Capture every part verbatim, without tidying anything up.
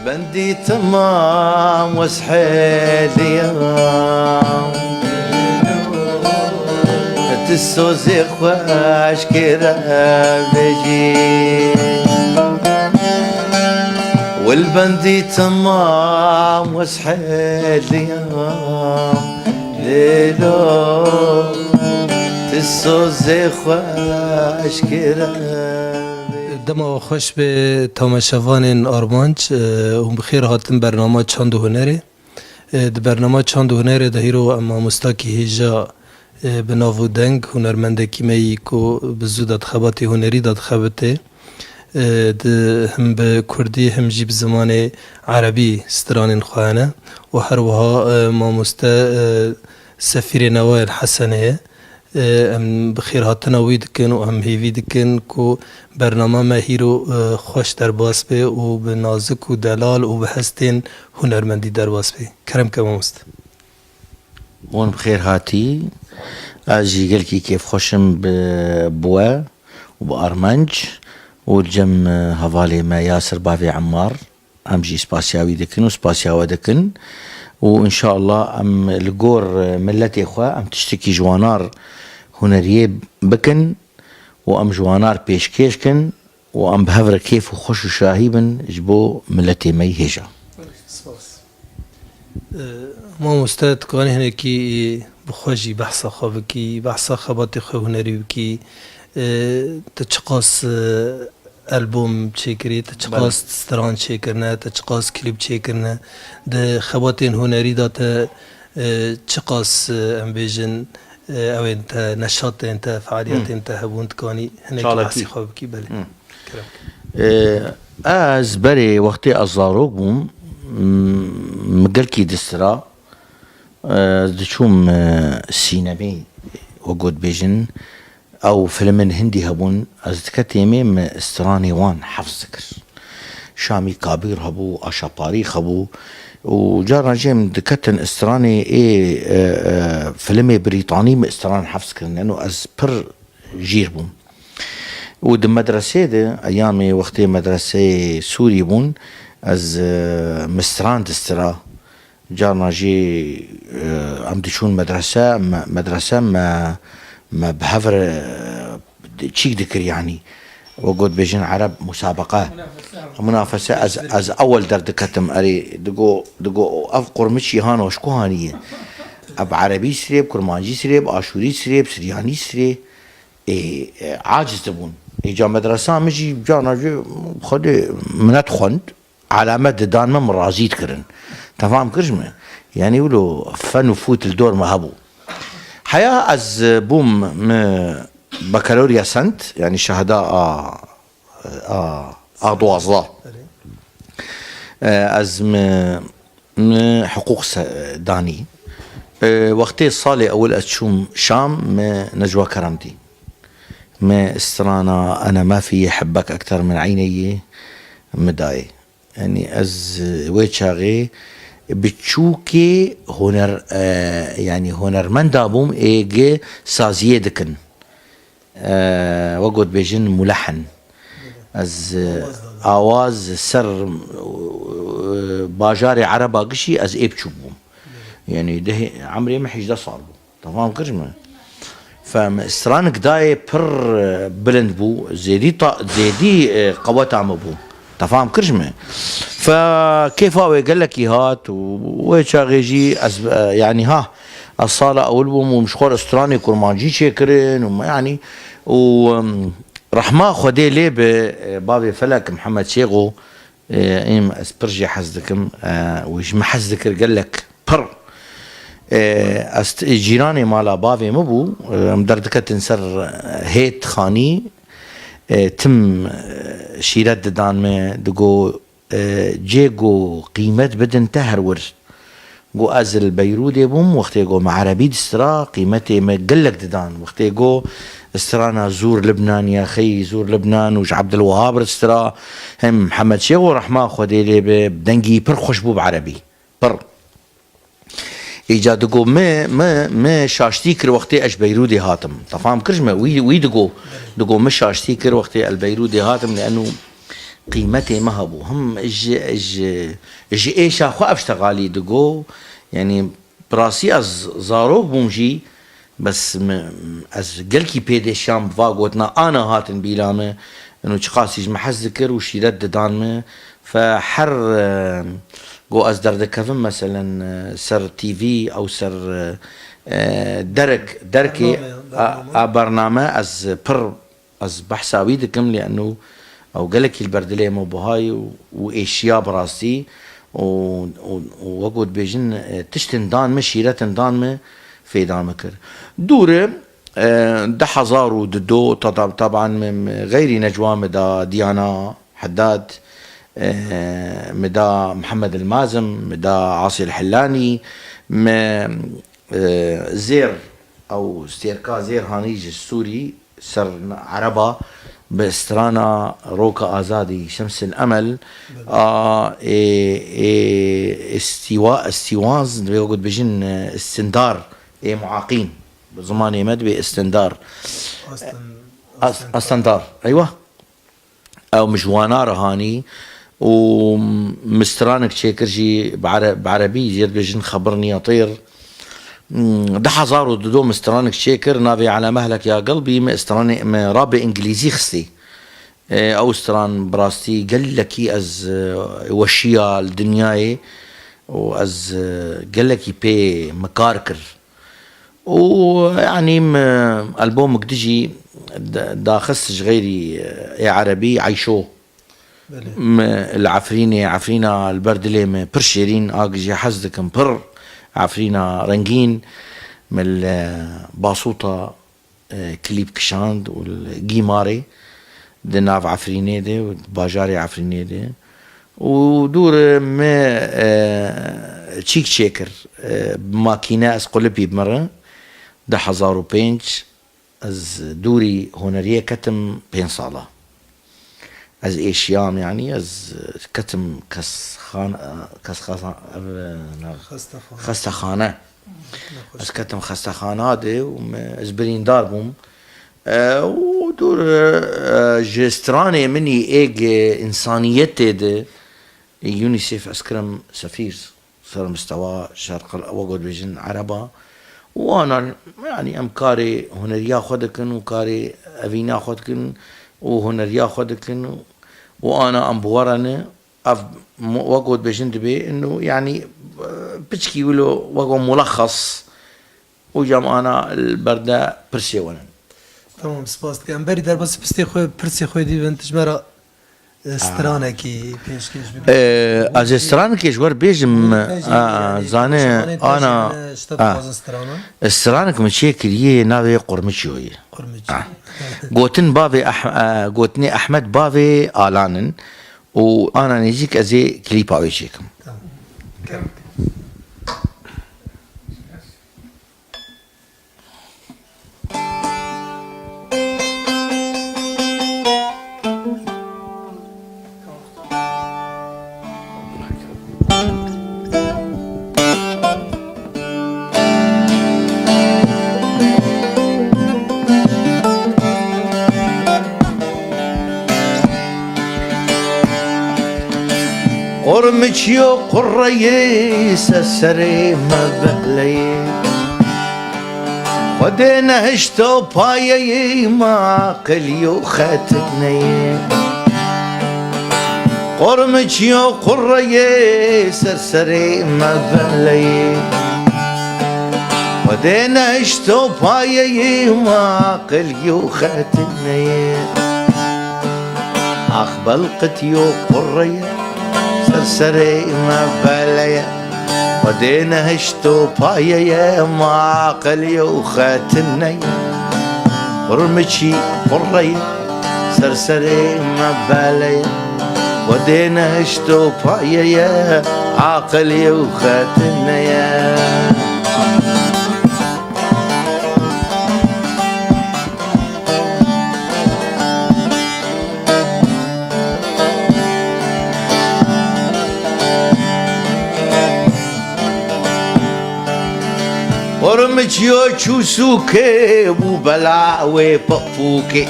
Bendî temam wes hêliya, tu sozê xwe eşkere bêjî. Wil bendî temam wes hêliya, lêlo tu sozê xwe eşkere bêjî. Dema we xweş be tamaşevanên Armanc, e, hûn bi xêr hatin bernama Çand û Hunerê. E, di bernama Çand û Hunerê de hîro em mamostakî hêja, e, bi nav û deng, hunermendekî me yî ku bi zû de di xebatê hunerî de dixebite. E, di, him bi kurdî, him jî bi zimanê erebî stranên xwe hene. Û her wiha, e, mamoste, e, Sefîrê Newa El Hesenê ye. E, em bi xêrhatina wî dikin û em hêvî dikin ku bernama me hîro, e, xweş derbas be û bi nazik û delal û bi hestên hunermendî derbas be. Kerem ke mamoste. Hûn bi xêr hatî. Ez jî gelkî kêfxweş im bi, bi we û bi Armanc û li cem, e, hevalê me Yasir bavê Emmar. Em jî spasiya wî dikin û spasiya we dikin û înşallah em li gor, e, miletê xwe em tiştekî ji wanar huneriyê bikin û em ji wanar pêşkêş kin û em bi hev re kêf û xweş û şahî bin ji bo miletê me yî hêja. Spas. E, mamoste, tu kanî hinekî bi xwe jî behsa xwe bikî, behsa xebatê xwe hunerî bikî. E, tu çiqas, e, albûm çêkirî, te çiqas Belê. stran çêkirine, te çiqas klîp çêkirine, di xebatên hunerî de te, e, çiqas, e, em bêjin, e, ew ên te neşatên te, fealiyetên Hı. te hebûn, dikanî hinek Çalakî. behsî xwe bikî, belê. Hı. Kerem. E, ez berê wextê ez zarok bûm, m-, min gelkî distira, e, ez diçûm, e, sînemê, wek got bêjin, Ew filmên hindî hebûn, ez diketêm ê min stranê wan hefz dikir. Şamî Kabîr hebû, Aşa Parîx hebû û carna jî em diketin stranê ê, e, e, filmê Brîtanî min stran hefz kirine û ez pir jîr bûm. Û di medresê de, eyamê wextê medreseyê Sûrî bûn, ez, e, min stran distira. Carna jî, e, em diçûn medrese, me, medrese me, me bi hev re, e, çîk dikir, yanî. We got bêjin ereb musabeqe. Munafese, ez, ez ewel derdiketim, erê, digo, digo, ev qurmiçî hano, ji ku haniye? Ev erebî sirê, bi kurmancî sirê, bi aşûrî sirê, bi siryanî sirê. Ê, e, aciz dibûn. Ê, ca medresa min jî carna jî Xwedê minet xwend. Alamet didan me, min razî dikirin. Te fam kir ji me? Yanî wilo fen û fût li dor me hebû. Heya ez, e, bûm, me bakalorya sent, yanî şehda a, a, a duwazdeh. E, ez me, me hiqûq se-, danî. E, wextê salê ewil ez çûm Şam, me Necwa Kerem dî. Me strana Ene ma fî hibbek ekter min eyneyê me dayê. Yanî ez, e, wê çaxê biçûkê huner, e, yanî hunermenda bûm ê gi saziyê dikin. E, we got bêjin mulehin. Ez, e, awaz ser, e, bajarê ereba gişî ez ê biçûk bûm. Yanî dehê, emrê min hejdeh sal bû. Te fam kir ji me? Fe me stranik dayê pir, e, bilind bû, zêdî ta-, zêdî, e, qeweta me bû. Te fam kir ji me? Fe kêfa wê gelekî hat û wê çaxê jî ez, e, yanî ha, ez sala ewil bûm û min ji xwe re stranê kurmancî çêkirin û me, yanî û, em, rehma Xwedê lê bi, e, bavê Felek Mihemed Şêxo, E, êm ez pir jê hez dikim, e, û ji min hez dikir gelek pir. E, ez t-, cîranê mala bavê min bû, e, em derdiketin ser, e, hêt xanî, e, tim, e, şîret didan me, digo, e, cê ku qîmet bidin te her wir. Got, ez li Beyrûdê bûm, wextê got me erebî distira, qîmetê me gelek didan. Wextê got, strana Zûr Libnan ya xeyî Zûr Libnan û ji Ebdilwehab re distira, hem Mihemed Şêxo rehma Xwedê lê be, bi dengî pir xweş bû bi erebî. Pir. Îca digo me, me, me şaştî kir wextê ez ji Beyrûdê hatim. Te fam kir ji me? Wî, wî digo, digo me şaştî kir wextê ez li Beyrûdê hatim, li eno Qîmetê me hebû. Him ji, ji, ji êşa xwe ev ştegalî digo. Yanî, bi rastî ez zarok bûm jî, bes mi, ez gelkî pê dêşiyam bi va gotina ana hatin bîra min. Ino çiqasî ji min hez dikir û şîret didan min. Fe her, e, go ez derdikevim, meselen, e, ser T V ew ser, e, e, derek, derkê Bername, a, bername. a bername, ez pir Ez behsa wî dikim, lê eno ew gelekî li ber dilê min buhayî û, û êşiya bi rastî û, û, û wek ku dibêjin, e, tiştin dan min, şîretin dan min, fêda min kir. Dûr e, e, du hezar û dudo, ta-, ta-, taban min, min xeyrî Necwa min da Diyana Heddad, e, min da Mihemed El Mazim, min da Asî El Hellanî, min, e, Zêr, ew stêrka Zêr Hanî ji Sûrî, ser Ereba bi strana Roka Azadî, Şemsil Emel, Belê. a, ê, ê, îstîwa, îstîwaz, divê wek dibêjin, e, îstindar, ê muaqîn. Bi zimanê me dibê îstindar. Astin-, As-, astin-, astendar. Eywa. Ew min ji wana re hanî û min stranek çêkir jî bi ere-, bi erebî, jê dibêjin Xebirniya Têr. Hmm, du hezar û dudo min stranek çêkir, navê Ela Mehlek ya Gelbî, min stranê, min rabê îngilîzî xistî. E, ew stran bi rastî gelekî ez, e, weşiya li dinyayê û ez, e, gelekî pê min kar kir. û, yanî, m-, albomik dijî d-, daxist ji xeyrî, e, ê erebî, Eyşo. Belê. M-, li Efrînê, Efrîna li ber dilê min pir şêrîn, a, jê hez dikim pir. Efrîna rengîn, min li Basûta, e, klîp kişand û li Gîmarê, di nav Efrînê de û di bajarê Efrînê de. Û dûr me, e, çîk çêkir, e, bi makîne ez qulipî bimirim. Du hezar û pênc ez dûrî huneriyê ketim, pênc sala. Ez êşiyam, yanî ez ketim kesxan-, kesxaza-, ev, nav-, Xestexane. xestexane. Nexweş. Ez ketim xestexana de û me, ez birîndar bûm. E, û dûr, e, ji stranê min î êg însaniyetê de, UNICEF ez kirim sefîr, ser mistewa şerqil, wek dibêjin ereba. Û ana, yanî em karê huneriya xwe dikin û karê evîna xwe dikin û huneriya xwe dikin û ana em bi we re ne. Ev mu-, wek ku dibêjin dibê, ino, yanî, e, piçkî wilo wek ku mulexes û cem ana li ber de pirsê we nin. Tamam, spas dikim. Em berî derbasî pirsê xwe, pirsê xwe dî bin, tu ji me re, e, stranekî pêşkêş bikî. E, ez ê stranekê ji we re bêjim, Pêşkêş, a, yanî, zane, konuşmanê te ana, jî, e, ji te a. dixwazin strana. Stranek min çê kiriye, navê Qurmiçyo ye. Qurmiçyo. A. Gotin bavê Eh-, e, gotinê Ehmed bavê Alan in. û ana nêzîk ez ê klîpa wê çêkim. Tamam. Kerem. Qurmiçiyo qurreyê ser serê me beleyê. Xwedê nehişto payeyê me aqilî û xetineyê. Qurmiçiyo qurreyê ser serê me beleyê. Xwedê nehişto payeyê me aqilî û xetineyê. Ax belqitiyo qurreyê ser serê me beleyê. Xwedê nehişto payeyê me aqilî û xetineyê. Qurmiçî qurreyê ser serê me beleyê. Xwedê nehişto payeyê aqilî û xetineyê. Qurmiçiyo çû sûkê bû bela wê pepûkê.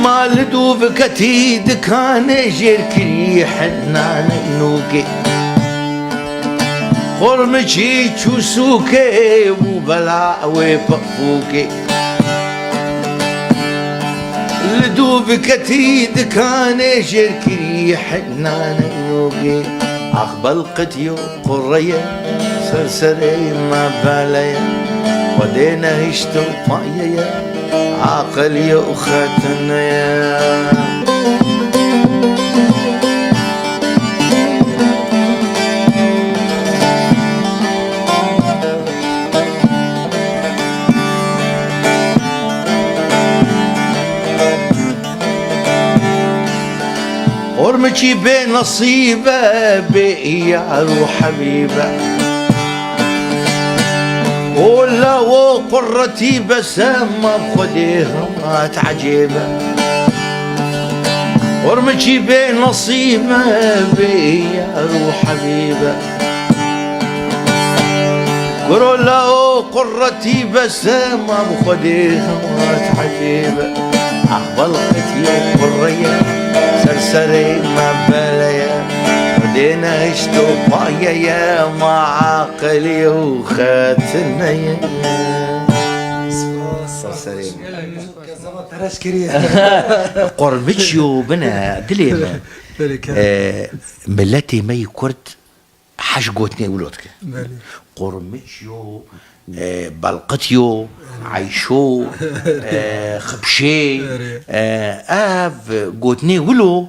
Me Li dûv ketî dikanê jêrkirî hinane nûkê. Qurmiçî çû sûkê û bela wê pifûkê. Li dûv ketî dikanê jêrkirî hinane nûkê. Ax belqitiyo qureye, ser serê me beleye. Xwedê nehişt û payeye, aqiliye û xetineye. Qurmiçî bê nesîbe, bê yar û hebîbe. Ola wo quretî be, sema bi Xwedê hat ecêbe. Qurmiçî bê nesîbe, bê yar û hebîbe. Kuro la o quretî be, sema bi Xwedê hat ecêbe. Ahval qetiye qureye, ser serê me beleye. Xwedê nehişt û payeye, ma aqilî û xetineye. Spas. Ser serê me. Kezaba tereş kiriye. Qurmiçyo bine, dilê me. Belê, ke- Ee, milletê me yî Kurd heş gotinê wilo dike. Belê. Qurmiçyo, e, belqityo, eyşo, e, xipşê, Erê. e, ev gotinê wilo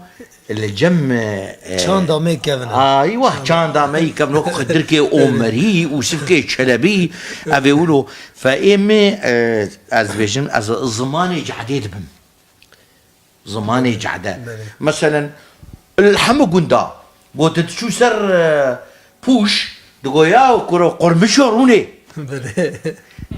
li cem, e, Çanda me kevin. Ay wah, çanda me kevin, wek Xidirkê Omerî û Sifkê Çelebî, ev ê wilo. Fe ê me, e, ez dibêjim, ez zimanê cehdê dibim. Zimanê cehde. Belê. Meselen, li hemû gunda, got, tu diçû ser, e, pûş, digo, ya kuro, qurmişo rûnê. Belê.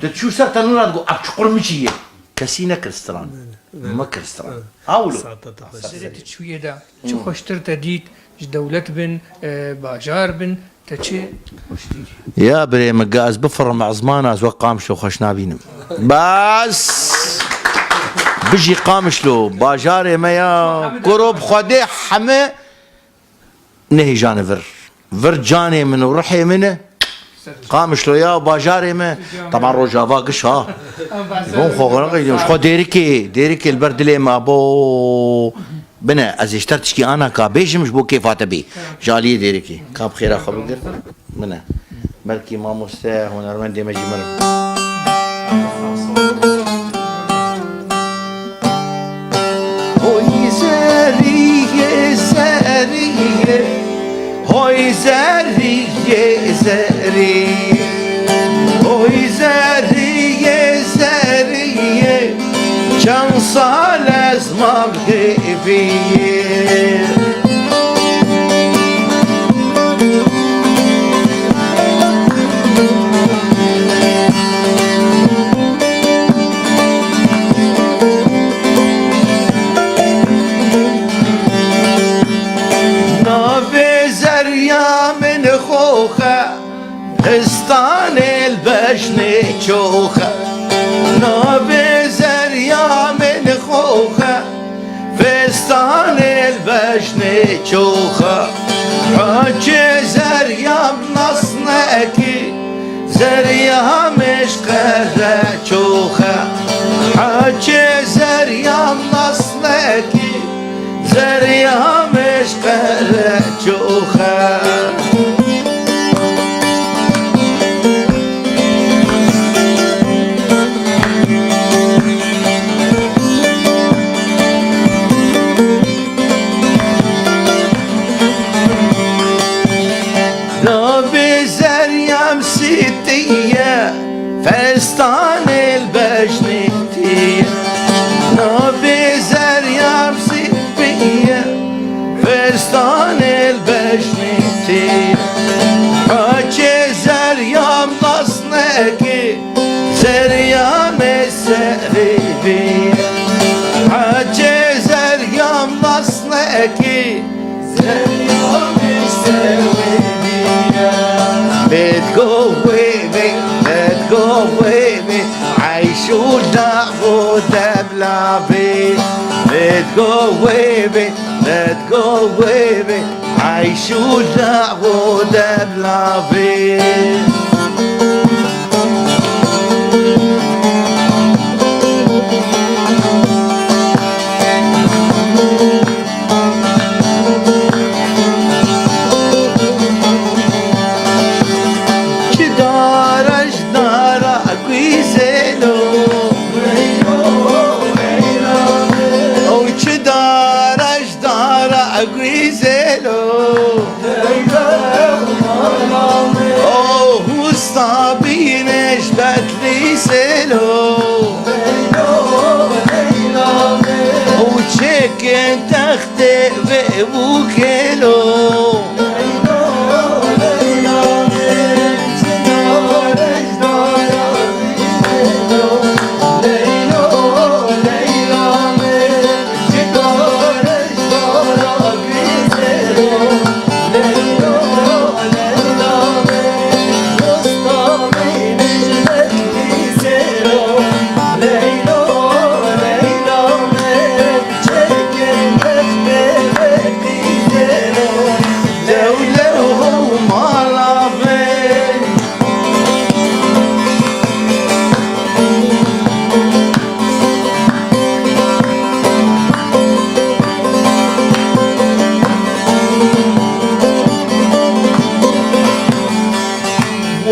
Tu diçû ser tenûra, digo, ev çi qurmişî ye? Kesî nekir stran. Belê, belê. Me kir stran. Belê. Ha wilo. Saeta te xweş. Serê tu çûyê de, çi xweştir te dît, ji dewlet bin, e, bajar bin, Te çi? Ya birê min, ga ez bifirim ezmana, ez wek Qamişlo xweş nabînim. Bas! Bijî Qamişlo, bajarê me ya. Kuro bi Xwedê heme nehêjane vir. Vir canê min û ruhê min e. Qamişlo ya, bajarê me. Taban Rojava giş ha. Bon xwe xwe naqîdim. Xwe Dêrikê, Dêrikê li ber dilê me bo. Bine, ez ê ji te tişkî anaka bêjim ji bo kêfa te bî. Ji aliyê Dêrikê. Ka bi xêra xwe bigir. Bine. Belkî mamoste, hunermendê me jî mirim. Hoy zeriyê, zeriyê. Hoy zeriyê, zeriyê. Hoy zeriyê, zeriyê. Çend sal ez mam hêviyê. Navê zeriya min xoxe. Pistanê li bejnê çoxe, navê zeriya min xoxe. Pistanê li bejnê çoxe, haçê zeriyam nas nekî, zeriyam ji qere çoxe. Haçê zeriyam nas nekî, Zerya me ji qere çoxe. Navê zeryam sitiye, festanê li bejnê tiye. Navê zeryam sitiye, festanê li bejnê tiye. Haçê zeryam nas nekê, zeryamê serê vê. Haçê zeryam nas nekê, Bedgo wê bê, bedgo wê bê, eyşû daxo debla bê. Let go wê bê, let go wê bê, eyş û le'w û devla bê. Çi dara ji dara Gwîzêlo. Ew çi dara ji dara Gwîzêlo. Ew hûsta bîne ji Betlîsêlo. Ew çêkin textê vê bûkêlo.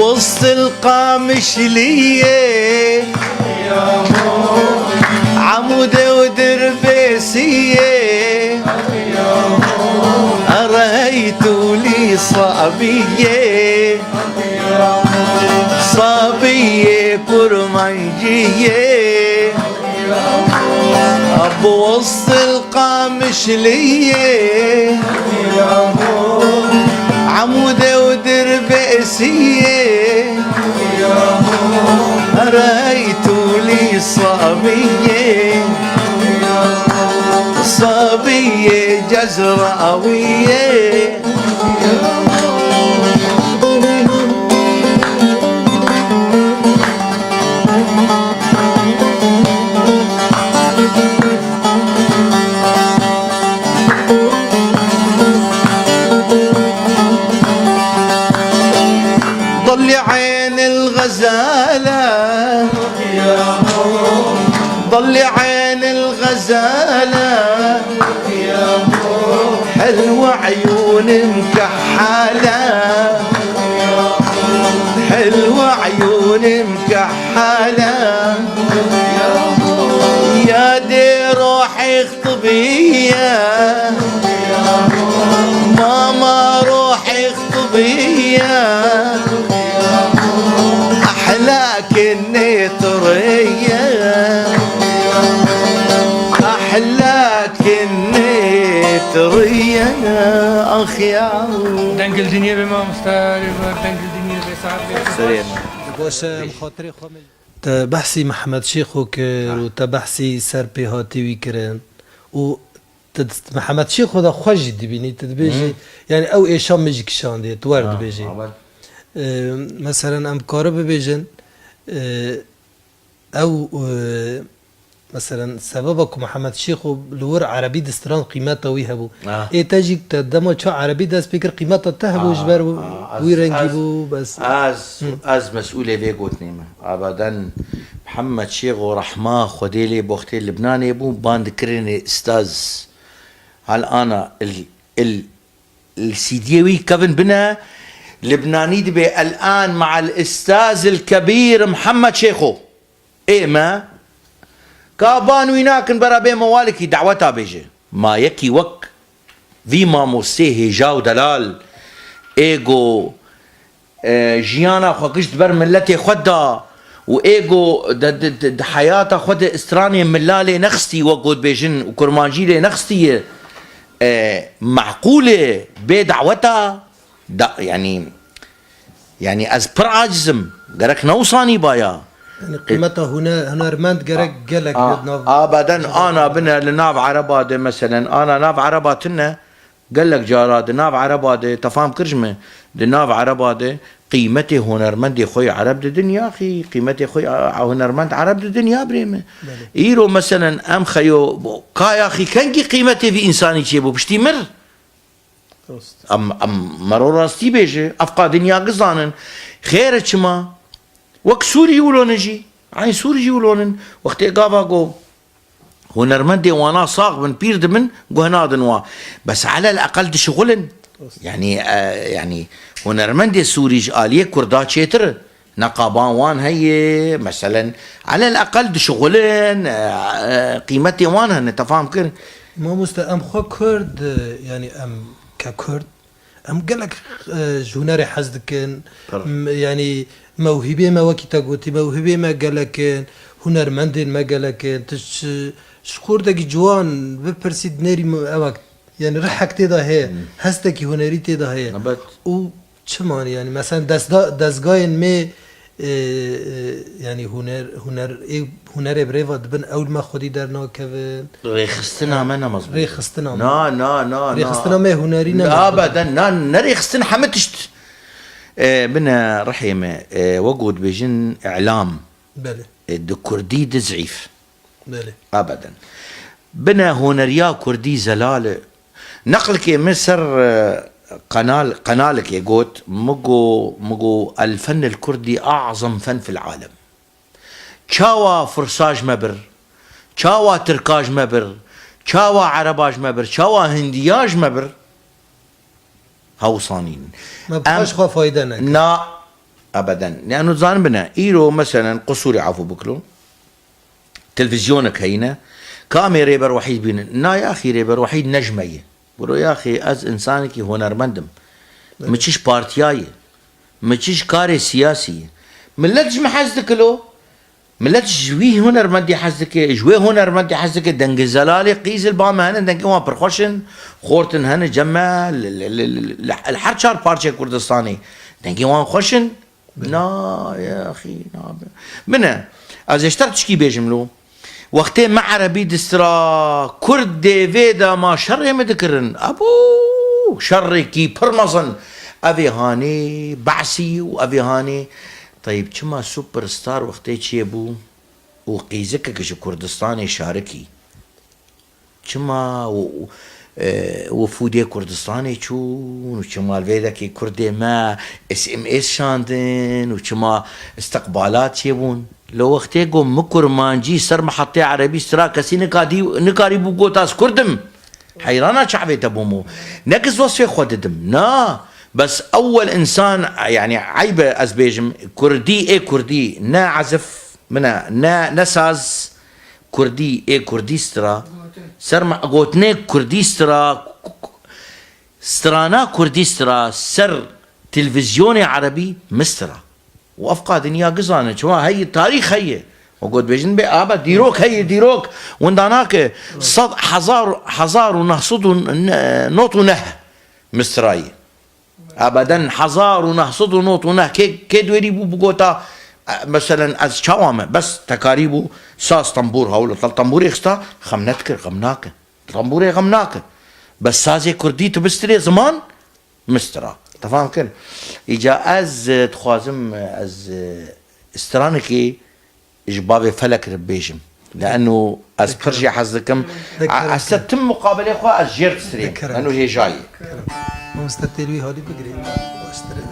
وسط القامشلية، عمودة ودربيسية، أريت لي صبية، صبية كرمنجية، بوسط القامشلية، عمودة ودربيسية، ريت لي صبية، صبية جزراوية. ضل عين الغزالة، ضل عين الغزالة، حلوة عيون مكحلة، حلوة عيون مكحلة. يا دي روحي اخطبية، ماما روحي اخطبية، أحلى كني طرية، أحلى كني طرية. أخ يا Dengil dinyê be mamoste, dengil dinyê be saet be. Serê me. Baş e, em xatirê xwe me. Te behsî Mihemed Şêxo kir û te behsî ser pêhatî wî kirin û tu di Mihemed Şêxo de xwe jî dibînî, tu dibêjî, Hı. yani ew êşa min jî kişandiye, tu wer Ha, dibêjî. amen. Ee, meselen em kare bibêjin, ee, ew, ee, meselen sebeba ku Mihemed Şêxo li wir erebî distiran qîmeta wî hebû. Ah. Ê te jî te dema çawa erebî dest pê kir qîmeta te hebû ji ber Ah, ah, wî ez, rengî ez, bû, bes. ez, Hı. ez mesûlê vê gotinê me. Abadan Mihemed Şêxo rehma Xwedê lê boxtê Libnanê bû, ban dikirinê istaz. Hal ana il, il, il C D'yê wî kevin bine, Libnanî dibê el an ma'al istaz el kebîr Mihemed Şêxo. Ê me, ka ban wî nakin bera bê mewalekî daweta bêje. Ma yekî wek vî mamostê hêja û delal, ê go, e, jiyana xwe giş di ber miletê xwe da û ê go di, di, di, di heyata xwe de stranê milalê nexistî, wek got bêjin û kurmancî lê nexistî ye, e, meqûl e bê daweta da, yanî, yanî ez pir aciz im. Gerek ne wisa nîbaya. Yani qîmeta hune-, hunermend gerek gelek A, li nav abadan ana bine li nav ereba de, meselen, ana nav ereba tune, gelek cara di nav ereba de, te fam kir ji me, di nav ereba de qîmetê hunermendê xwe yê ereb didin, yaxî qîmetê xwe yê a-, hunermend ereb didin, ya birê min. Belê. Îro meselen em xeyo, ka yaxî kengî qîmetê vî însanî çêbû, piştî mir? Rast. Em, em mero rastî bêje, ev qa dinya gizanin. Xêr e çima? Wek Sûrî wilo nin jî. Eyn Sûrî jî wilo nin. Wextê gava go hunermendê wana sax bin, pîr dibin, guh nadin wa. Bes elel eqel dişixulin. Rast. Yanî, e, yanî hunermendê Sûrî ji aliyê Kurda çêtir e. Neqaban wan heye, meselen, elel eqel dişixulin, e, e, qîmetê wan hene, te fam kir? Mamoste, em xwe Kurd, e, yanî em ke Kurd, em gelek, e, ji hunerê hez dikin. Pir. M-, yanî mewhîbê me, wekî te gotî, mewhîbê me gelek in, hunermendên me gelek in. Tu ji, ji xortekî ciwan bipirsî, dinêrî, ew e, yanî rihek tê de heye, Hmm. hestekî hunerî tê de heye. Elbet. Û Çima, yanî, meselen, destda-, dezgayên me, e, e, yanî, huner, huner, ê, hunerê bi rê ve dibin, ew li me xwedî dernakevin. Rêxistina me ne mezbût. Rêxistina me. Na, na, na, na. Rêxistina me hunerî ne mezbût. Abeden, na, ne rêxistin heme tişt. E, bine rihê me, e, wek ku dibêjin îlam. Belê. E, di kurdî di zîf. Belê. Abeden. Bine huneriya kurdî zelal e. Neqlkê min ser, e, qenal, qenalekê got, min go, min go, "El fennil kurdî a'zem fen fil alem." Çawa Fursa ji me bir, çawa Tirka ji me bir, çawa Ereba ji me bir, çawa Hindiya ji me bir, hewsanîn. Me bi Em xwe ji xwe fayde neke. Na, ebeden. Yani, zanin bine, îro, meselen, qusûrê, afû bikilo. Televîzyonek heyne, ka em ê Rêber Wehîd bînin. Na yaxî, Rêber Wehîd ne ji me ye. Biro yaxî, ez însanekî hunermend im. Evet. Min çi ji partiya ye? Min çi ji karê siyasî ye? Milet ji min hez dike lo. Milet ji wî hunermendî hez dike, ji wê hunermendî hez dike. Dengê zelalê qîz li ba me hene, dengê wan pir xweş in. Xortin hene cem me, li, li, li, li, li, li her çar parçeyê Kurdistanê. Dengê wan xweş in. Na, ya axî, na. Bine, ez ê ji te tişkî bêjim lo. Wextê me erebî distira, Kurd dê vê dema şerê me dikirin. Ebû, şerekî pir mezin. Evê hanê Be'sî û evê hanê. Teyb, çima superstar wextê çêbû û qîzikek ji Kurdistanê şarikî? Çima û, û, e, wifûdê Kurdistanê çûn û çima li vê dekê Kurdê me S M S şandin û çima istiqbalat çêbûn? Li wextê ku min kurmancî ser mihetê erebî stira, kesî nikadî-, nikarîbû got, "Ez Kurd im." Heyrana çavê te bûm û ne kes wesfê xwe didim. Na, bes ewel însan, yanî eyb e ez bêjim, Kurdî ê Kurdî, ne ezif min e, ne, ne saz, Kurdî ê Kurdî stira, ser me-, gotinê Kurdî stira, k-, k-, strana Kurdî stira, ser televîzyonê erebî min stira. Û ev qa dinya gizane, çima heye, tarîx heye. Û got bêjin bê, aba dîrok heye, dîrok. Winda nake, sed, hezar, hezar û neh sed û nod û neh min strayî. Ebeden hezar û neh sed û nod û neh kê, kê dwêrî bû bigota, e, meselen ez çawa me, bes tekarî bû, saz tembûr hewlo, tel tembûrê xista, xem nedikir, xem nake. Tembûrê xem nake. Bes sazê kurdî tu bistirê ziman, mistira. Te fam kir? Îca ez, e, dixwazim, e, ez, e, stranekê ji bavê Felek re bêjim. Leeno ez pir jê hez dikim. Dikirim. A-, ez te tim muqabelê xwe ez jêr distirêm. Dikirim. Eno hêja ye. Dikirim. Mamoste têl wî halî bigirê. Baştir e.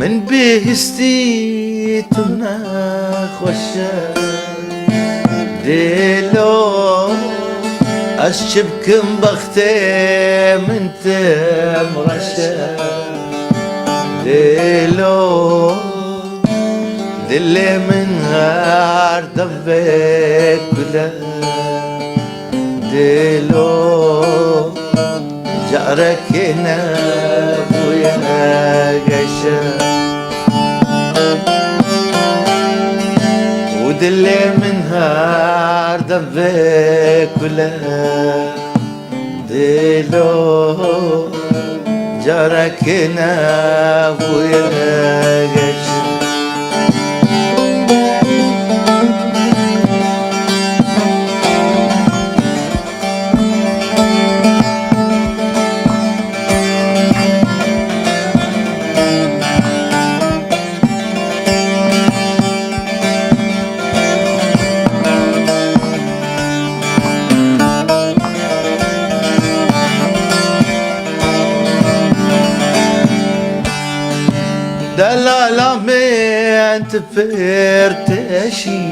Min bihîstî tu nexweş e, dêlo, ez çi bikim bextê min tim reş e, dêlo, dilê min her dem vê kul e. Dêlo, carekê nebûye geş e. Û dilê min her dem vê kul e. Dêlo, carekê nebûye geş e. Ent pirteşî,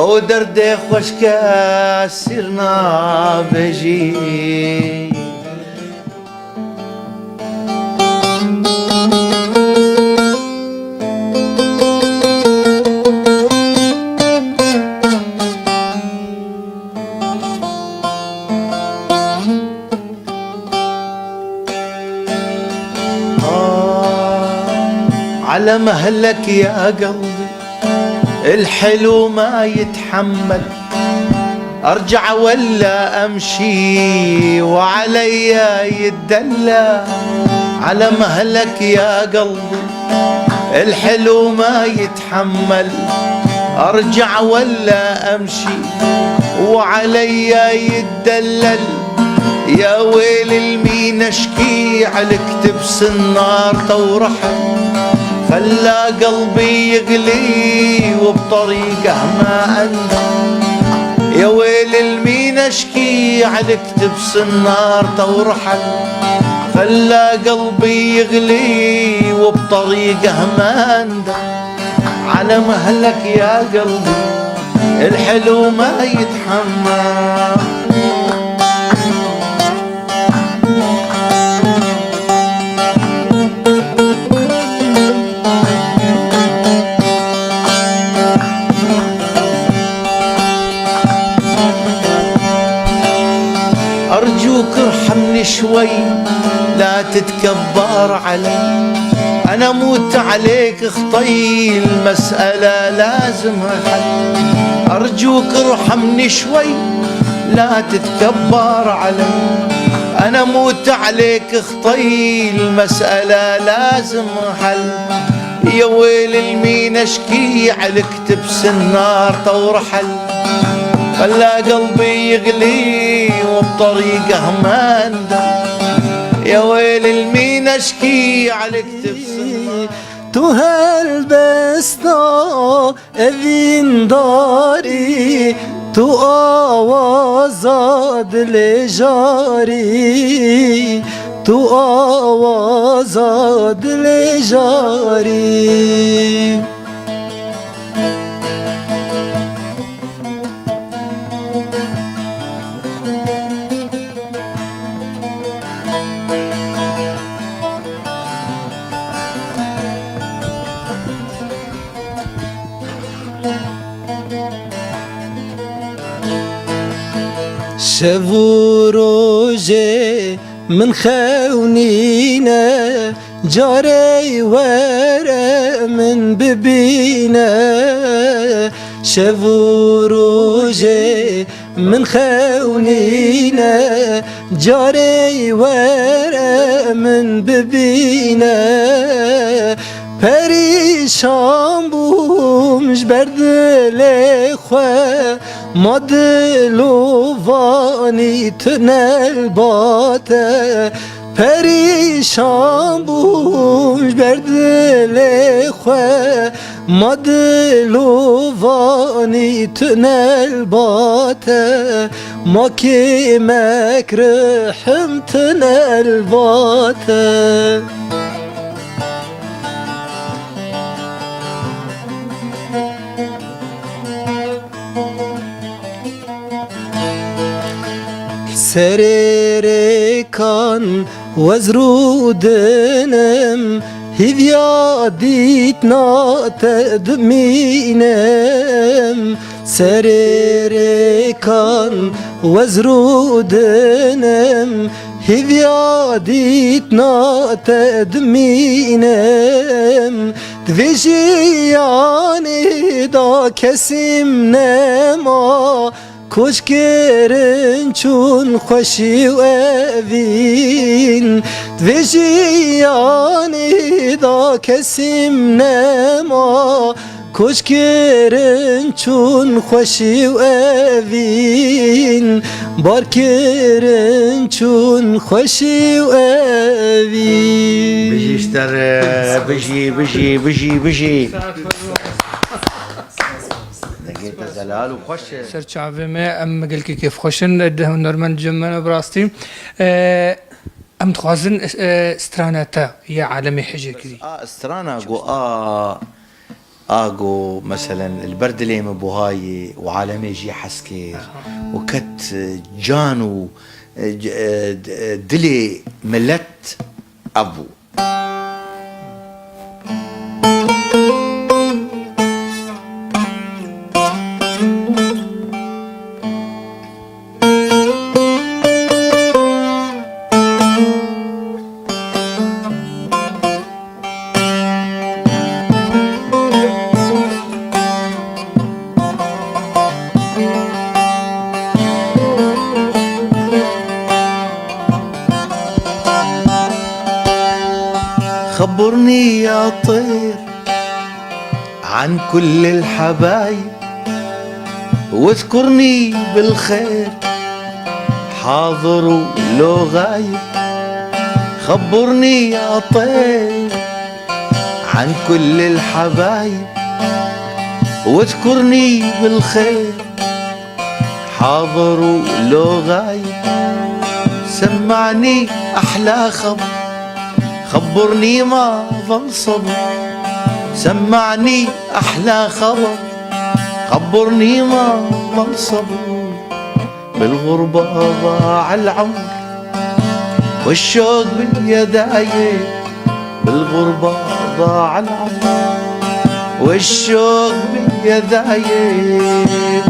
ew derdê xweşke sîr nabêjî. آه، على مهلك يا قلبي، الحلو ما يتحمل. أرجع ولا أمشي وعلي يتدلى؟ على مهلك يا قلبي، الحلو ما يتحمل. أرجع ولا أمشي وعلي يتدلل؟ يا ويل المين أشكي على كتب سنارته ورحل، خلى قلبي يغلي وبطريقه ما أندم. يا ويل المين أشكي على كتب سنارته ورحل، خلى قلبي يغلي وبطريقه ما أندم. على مهلك يا قلبي، الحلو ما يتحمل. أرجوك ارحمني شوي، لا تتكبر علي. أنا موت عليك خطي، المسألة لازم حل. أرجوك ارحمني شوي، لا تتكبر علي. أنا موت عليك خطي، المسألة لازم حل. يا ويل المين أشكي على كتب سنارته ورحل، خلى قلبي يغلي وبطريقه ما أندم. يا ويل المين أشكي على كتب سنارته. Tu helbesta evîndarî, tu awaza dilê jarî, tu awaza dilê jarî. Şev û rojê min xewnîne, carey were min bibîne. Şev û rojê min xewnîne, carey were min bibîne. Perîşan bûm ji ber dilê xwe, ma dil û vanî tunel bate. Perîşan bûm ji ber dilê xwe, ma dil û vanî tunel bate. Ma kêmek rihim tunel bate. Serê rêkan wez rûdinim, hîviya dîtna te dimînim. Serê rêkan wez rûdinim, hîviya dîtna te dimînim. Di vê jiyanê da kesîm nema, koç kirin çûn xweşî û evîn. Di vê jiyanê da kesîm nema, koç kirin çûn xweşî û evîn. Bar kirin çûn xweşî û evîn. Bijî ji te re, bijî, bijî, bijî, bijî. Dengê te zelal û xweş e. Ser çavê me, em gelkî kêfxweş in, di hunermend cem me ne bi rastî. E, Em dixwazin, e, strana te ya alemê hicê kirî. A, strana ku a, a ku meselen li ber dilê min buhayê û alemê jî hez kir û ket, e, can û, e, c-, e, d-, e, dilê milet ev bû. خبرني يا طير عن كل الحبايب، واذكرني بالخير حاضر ولو غايب. خبرني يا طير عن كل الحبايب، واذكرني بالخير حاضر ولو غايب. سمعني أحلى خبر، خبرني ما ظل صبر. سمعني أحلى خبر، خبرني ما ظل صبر. بالغربة ضاع العمر والشوق بيا دايب. بالغربة ضاع العمر والشوق بيا دايب.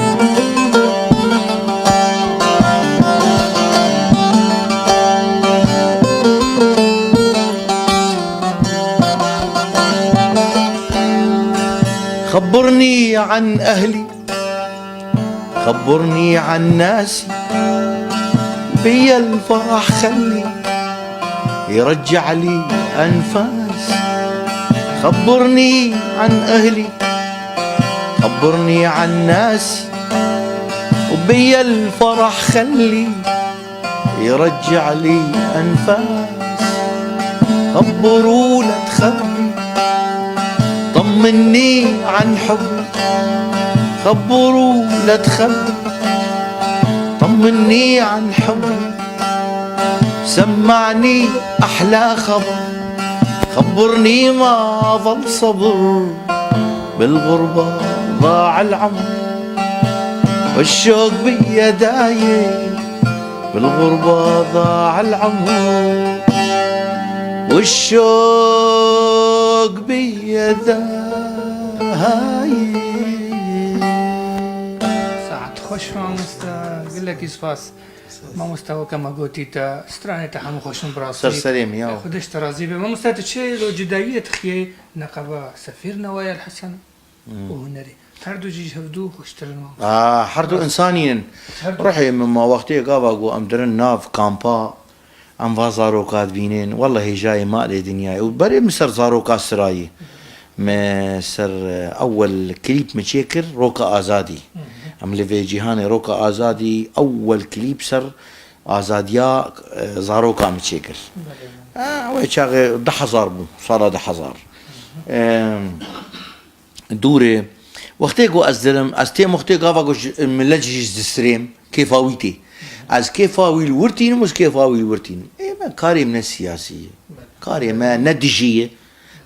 خبرني عن أهلي، خبرني عن ناسي، بيا الفرح خلي يرجع لي أنفاسي. خبرني عن أهلي، خبرني عن ناسي، وبيا الفرح خلي يرجع لي أنفاس. خبروا لا تخبي، طمني عن حبي. خبروا لا تخبي، طمني عن حبي. سمعني أحلى خبر، خبرني ما ظل صبر. بالغربة ضاع العمر والشوق بيا دايب. بالغربة ضاع العمر والشوق بيا دايب. Saet xweş mamoste, gelekî spas. Mamoste, weke me gotî te, stranê te hemû xweş in bi rastî. Ser serê min ya. Xwedê ji te razî be. Mamoste, tu çi lo cudayiyê dixiyê neqeba Sefîr Newayel Hesen û hunerê? Her du jî ji hevdu xweştir in, mamoste. Aa, her du insanî in. Her du. Ruhê min ma wextê gava ku em dirin nav kampa, em va zaroka dibînin. Welle hêjayê malê dinyayê. Û berê min ser zaroka sirayî. Me ser, e, ewel klîp min çêkir, Roka Azadî. Em li vê cîhanê Roka Azadî, ewel klîp ser azadiya, e, zaroka min çêkir. Belê. E, wê çaxê du hezar bû, sala du hezar. E, dûrê. Wextê ku ez dirim, ez têm wextê gava ku ji, milet jî ji disirêm, kêfa wî tê. Ez kêfa wî li wir tînim û ji kêfa wî li wir tînim. Ê me karê me ne siyasî ye. Karê me ne dijî ye.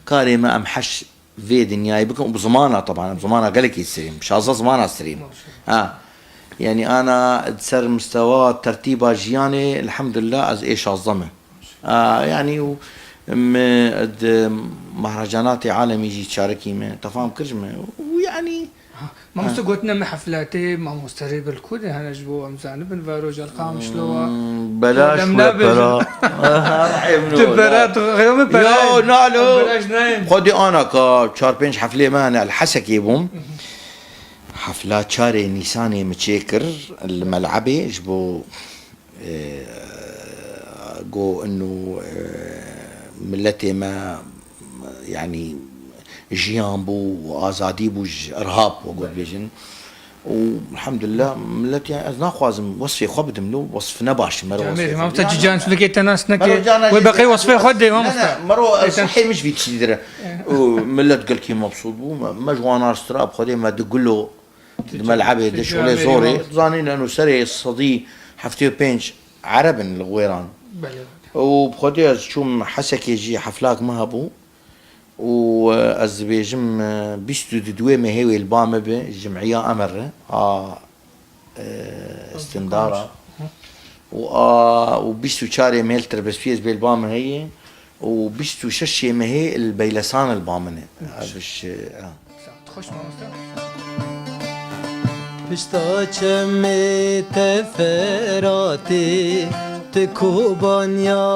Karê me em heş vê dinyayê bikin û bi zimana, teban, em zimana gelekî sirêm. Şazdeh zimana sirêm. Maşallah. Ha. Yanî ana ser mistewa tertîba jiyanê, elhamdulillah, ez ê şazdeh me. A, yanî û me di mehrecanatê alemî jî çarekî me, tefam kir ji me. Û yanî Ha, mamoste, gotine me heflatê mamoste Rêbil Kurdê hene ji bo em zanibin, Varoş Elqamişlova. Hmm, belaş dem we nabêjin. Pera. Rehê min Tu wela. Pera, tu xeyo min pera. Yo, nalo. Belaş nayên. Xwedê ana ka çar pênc heflê me hene, li Hesekê bûm. Hefla çarê Nîsanê min çêkir li Melebê ji bo e, go inu, e, miletê me, yanî jiyan bû û azadî bû ji irhab, wek dibêjin. Û elhamdulillah, milet, yanî ez naxwazim wesfê xwe bidim, lo wesf ne baş in, mero Camêrî, wesfê xwe. Mamoste, Yanî, Cican, tu dikê te nas neke. Mero cana Wê jê beqê wesfê xwe dê, ne, mamoste. Ne, mero Ê, te sehê min ji vî tiştî dire. Û milet gelkî mebsût bû, me, me ji wan ar strap, Xwedê me di gulo, Di Melebê, di şolê zorê, dizanî ne nûserê sedî heftê û pênc Ereb in li wêran. Belê. Û bi xwedê ez çûm Hesekê jî heflak me hebû. Û, e, ez dibêjim, e, bîst û duwê mehê wê li ba me bi, cim'iya Emir e, a, e, Estindara. Hı. Û a, û bîst û çarê mehê li Tirbespiyê ez bê li ba me heye. Û bîst û şeşê mehê li Beylesan li ba min e. Ez biş, e, ha. Pişta çemê te Feratê, ti Kobaniya.